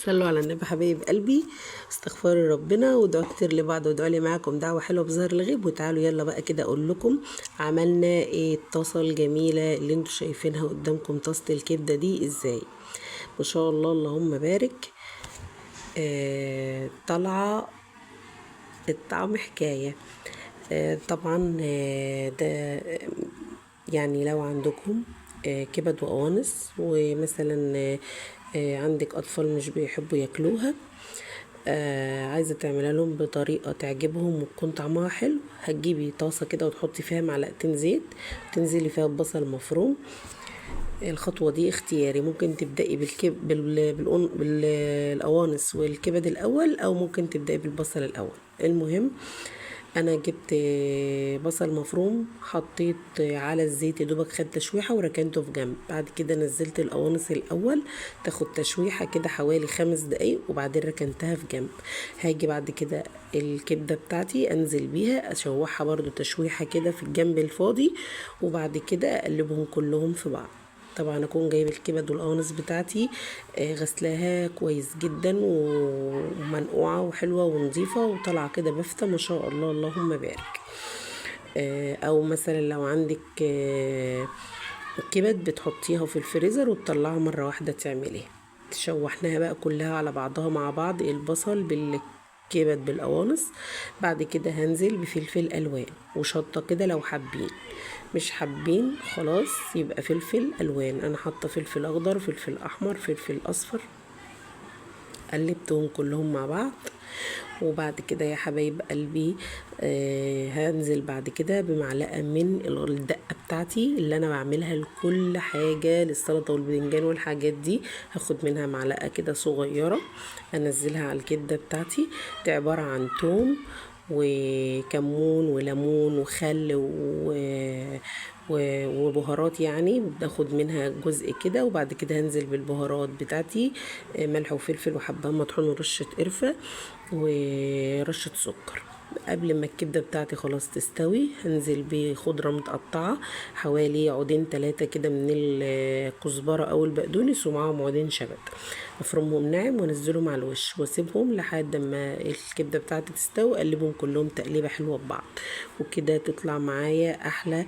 صلوا على النبي حبايب قلبي، استغفروا ربنا وادعوا كتير لبعض، وادعوا لي معاكم دعوه حلوة بظهر الغيب. وتعالوا يلا بقى كده اقول لكم عملنا ايه الطاسه الجميلة اللي انتوا شايفينها قدامكم، طاسه الكبده دي ازاي، ما شاء الله اللهم بارك. طالعه الطعم حكاية. طبعا ده يعني لو عندكم كبد وقوانص، ومثلا عندك أطفال مش بيحبوا ياكلوها، عايزة تعملها لهم بطريقة تعجبهم وتكون طعمها حلو، هتجيبي طاسة كده وتحطي فيها معلقتين زيت، تنزلي فيها ببصل مفروم. الخطوة دي اختياري، ممكن تبدأي بالقوانص والكبد الأول، أو ممكن تبدأي بالبصل الأول. المهم أنا جبت بصل مفروم، حطيت على الزيت يا دوبك خد تشويحة وركنته في جنب. بعد كده نزلت القوانص الأول تاخد تشويحة كده حوالي 5 دقايق، وبعدين ركنتها في جنب. هاجي بعد كده الكبدة بتاعتي أنزل بيها أشوحها برضو تشويحة كده في الجنب الفاضي، وبعد كده أقلبهم كلهم في بعض. طبعا اكون جايبه الكبد والقوانص بتاعتي غسلاها كويس جدا ومنقوعه وحلوه ونظيفه وطالعه كده بافته ما شاء الله اللهم بارك. او مثلا لو عندك كبد بتحطيها في الفريزر وتطلعها مرة واحدة تعمليها. تشوحناها بقى كلها على بعضها مع بعض، البصل بالكبد بالقوانص. بعد كده هنزل بفلفل الوان وشطه كده لو حابين، مش حابين خلاص يبقى فلفل الوان. انا حاطه فلفل اخضر، فلفل احمر، فلفل اصفر، قلبتهم كلهم مع بعض. وبعد كده يا حبايب قلبي هنزل بعد كده بمعلقه من الدقة بتاعتي اللي انا بعملها لكل حاجة، للسلطة والباذنجان والحاجات دي. هاخد منها معلقه كده صغيرة انزلها على الكبده بتاعتي. دي عبارة عن توم وكمون وليمون وخل وبهارات، يعني باخد منها جزء كده. وبعد كده هنزل بالبهارات بتاعتي، ملح وفلفل وحبهان مطحون ورشة قرفة ورشة سكر. قبل ما الكبدة بتاعتي خلاص تستوي هنزل بخضرة متقطعة حوالي عودين 3 كده من الكزبرة أو البقدونس، ومعاهم عودين شبت، افرمهم ناعم وانزلهم على الوش واسيبهم لحد ما الكبدة بتاعتي تستوي. اقلبهم كلهم تقليبة حلوة ببعض، وكده تطلع معايا احلى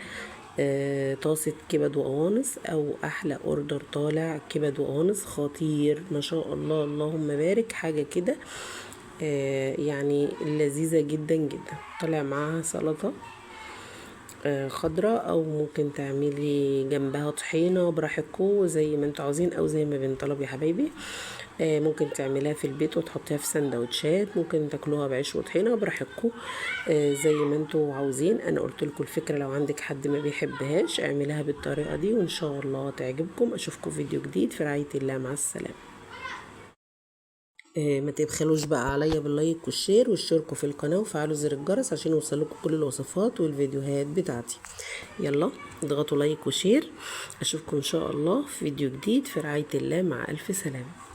طاسة كبد وقوانص، او احلى order طالع كبد وقوانص خطير ما شاء الله اللهم بارك. حاجة كده يعني لذيذة جدا جدا. طالع معاها سلطة خضراء، او ممكن تعملي جنبها طحينة براحتكم زي ما انتوا عاوزين او زي ما بنطلب يا حبايبي. ممكن تعمليها في البيت وتحطيها في سندوتشات، ممكن تاكلوها بعيش وطحينة براحتكم، زي ما انتوا عاوزين. انا قلت لكم الفكرة، لو عندك حد ما بيحبهاش اعمليها بالطريقة دي وان شاء الله تعجبكم. اشوفكم فيديو جديد في رعاية الله، مع السلامة. ما تبخلوش بقى عليا بال like وال share واشتركوا في القناة وفعلوا زر الجرس عشان يوصلكم كل الوصفات والفيديوهات بتاعتي. يلا اضغطوا like و share. اشوفكم ان شاء الله في فيديو جديد في رعاية الله، مع الف سلامة.